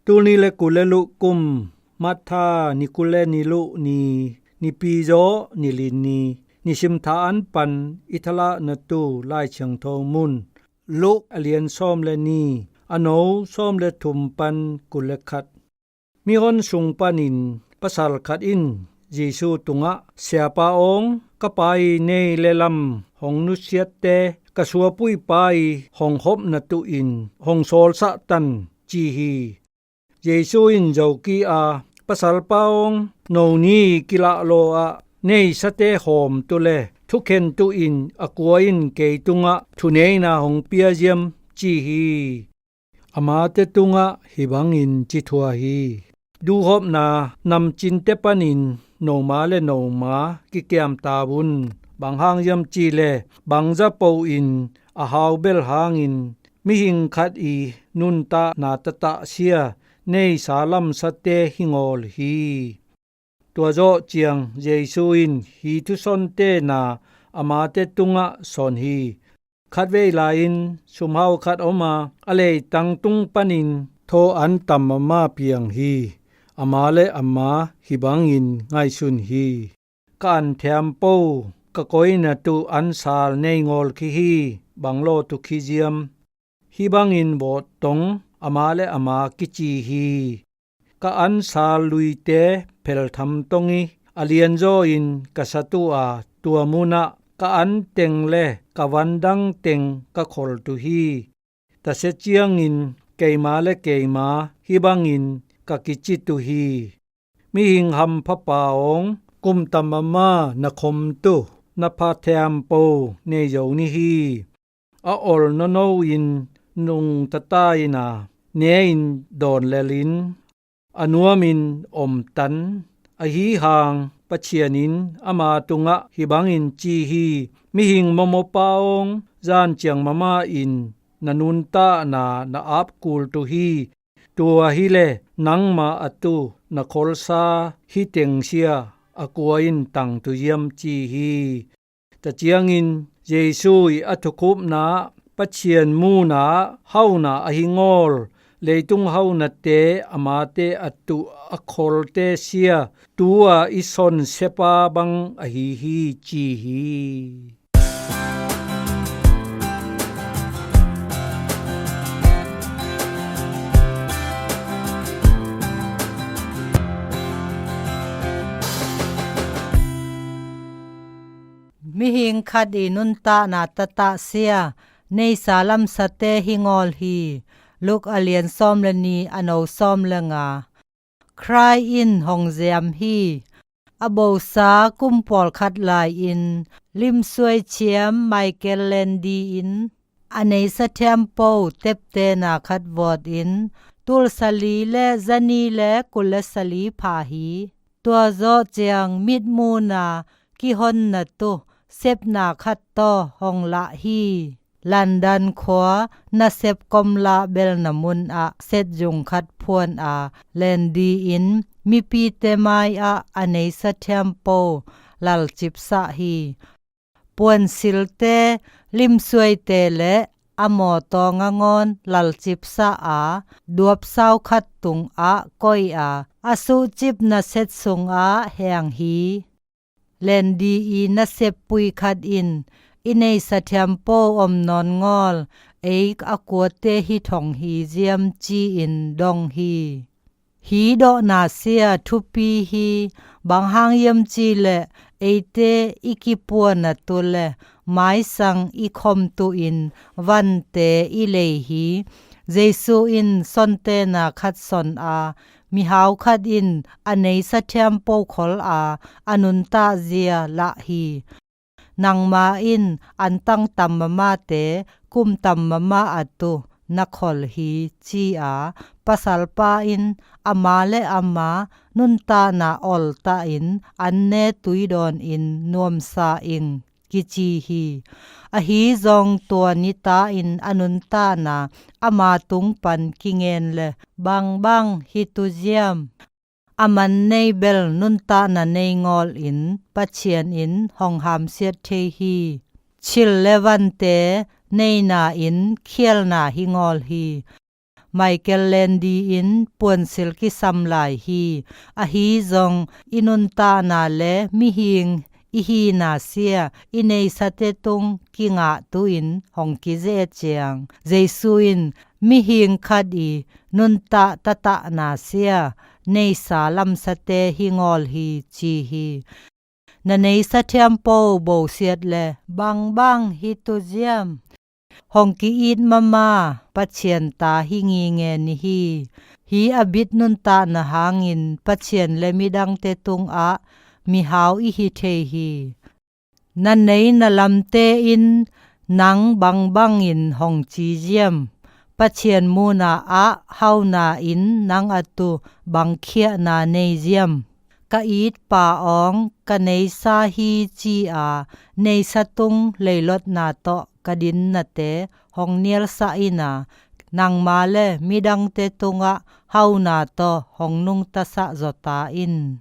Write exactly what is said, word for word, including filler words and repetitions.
Tul ni le kul le luh kum, Matha ni kul le ni luh ni, nipi zaw ni li ni, nisim tha an pan i thalah na tu Lai Siangtho mun, Luke a lian sawm le ni, a no sawm le thum pan kul le khat. Mihon sung panin pasal khat in Jesu tungah, "Siapa awng, ka pa i nei le lam hong nusiatte ka suapuipa i hong hopna tuh in hong sawlsah tan," ci hi. Jesu in zoki a, "Pasalpa awng, no ni kilah law ah neisate hawm tu le thukhen tu in a kua in kei tungah thuneina hong pia ziam?" ci hi. Amate tungah hih bangin ci thua hi. Duhhopna namcinte panin noma le noma kikiam ta un. Bang hang hiam cih leh bangza po in a hau bel hangin mihing khat i nuntakna tatahsia neisa lamsate hi ngawl hi. Tua zawh ciang Jesu in hih thusontehna amate tungah sawn hi. Khatvei lai-in sumhau khat om a, a leitang tung panin thaw an tam mahmah piang hi. Ama le ama hih bangin ngaihsun hi. "Ka an thiampo, ka koina tuh an sal nei ngawl khi hi, bang law tu khi ziam?" Hih bangin vawt tong ama le ama kici hi. "Ka an sal luite pheltham tong i, a lianzaw in ka sat uh a, tua munah ka an teng le ka van dang teng ka khol tu hi. Tasia ciangin keima le keima hih bangin ka kicit uh hi. Mihing hampha pa awng, kum tam mahmah na khom tu na pa thiampo nei zo ni hi. A ol nono in nungta ta in a, ne-in dawn lel in, a nuamin omtan. Ahi hang Pathian in ama tungah hih bangin ci hi: Mihing mawmawpa awng, zan ciang mahmah in na nuntakna na ap kul tu hi. Tua hi leh nangma a tuh na kholsa hi tengsia a kua in tang tu hiam?" ci hi. Tua ciangin Jesu i a thukhupna ah Pathian muhna ah hauna ahi ngawl, leitung haunate amate a tuh a kholte sia, tu-a i son siapa bang ahi hi, ci hi. Mihing khat i nuntakna tatahsia neisa lamsate hi ngawl hi. Luke a lian sawm le ni, a no sawm le nga. Khrih in hong ziam hi. A bosa kum pawlkhat lai-in limsuai thiam Michael Landy in a neisa thiampo teptena khat vawt in, tul sali le zani le kul le sali pha hi. Tua zawh ciang mitmuhna kihonna tuh sepna khat tawh hong lah hi. London khua nasep kom lah belna mun ah setzung khat phuan a, Landy in mipite mai-ah a neisa thiampo lalcipsah hi. Puansilte, limsuaite le a mawtawnga ngawn lalcipsah a, duapsau khat tungah koih a, a suhcipna set sungah heng hi. Landy i naseppui khat in, "I neisa thiampo om nawn ngawl, ei a kuate hi thong hi ziam?" ci-in dong hi. Hih dawhna sia thupi hi. Bang hang hiam cih leh eite i kipuana tuh le maisang i khom tuh in vante i lei hi. Jesu in sontena khat son a, mihau khat in a neisa thiampo khol a, a nuntakzia lah hi. Nangma in antang tam mahmahte kum tam mahmah a tuh na khol hi, ci a, pasalpa in ama le ama nuntakna oltah in an ne tui dawn in nuamsa ing, kici hi. Ahi zong tua nita in a nuntakna ama tung pan kingen le bangbang hi tu ziam? A man nei bel nuntakna nei ngawl in Pathian in hong hamsiat thei hi. Thil le vante neina in khialna hi ngawl hi. Michael Landy in puansilh kisam lai hi. Ahi zong i nuntakna le mihing i hina sia i neisate tung kingah tu-in hong kizeh ciang, Jesu in mihing khat i nuntak tatahna sia neisa lamsate hi ngawl hi ci hi. Na neisa thiampo bosiat le bangbang hi tu ziam? Hong ki-it mama Pathian ta hi nginge ni hi. Hi a bit nuntakna hangin Pathian le midangte tungah mihau i hi thei hi. Na nei na lamte in nang bangbangin hong ci ziam? Pathian muna ah hauna in nang a tu bang khiahna nei ziam? Ka it pa awng ka neisa hi ci-a neisa tung leilotna tawh ka dinnate hong nialsah ina, nangma le midangte tungah hauna tawh hong nungtasah zawta in.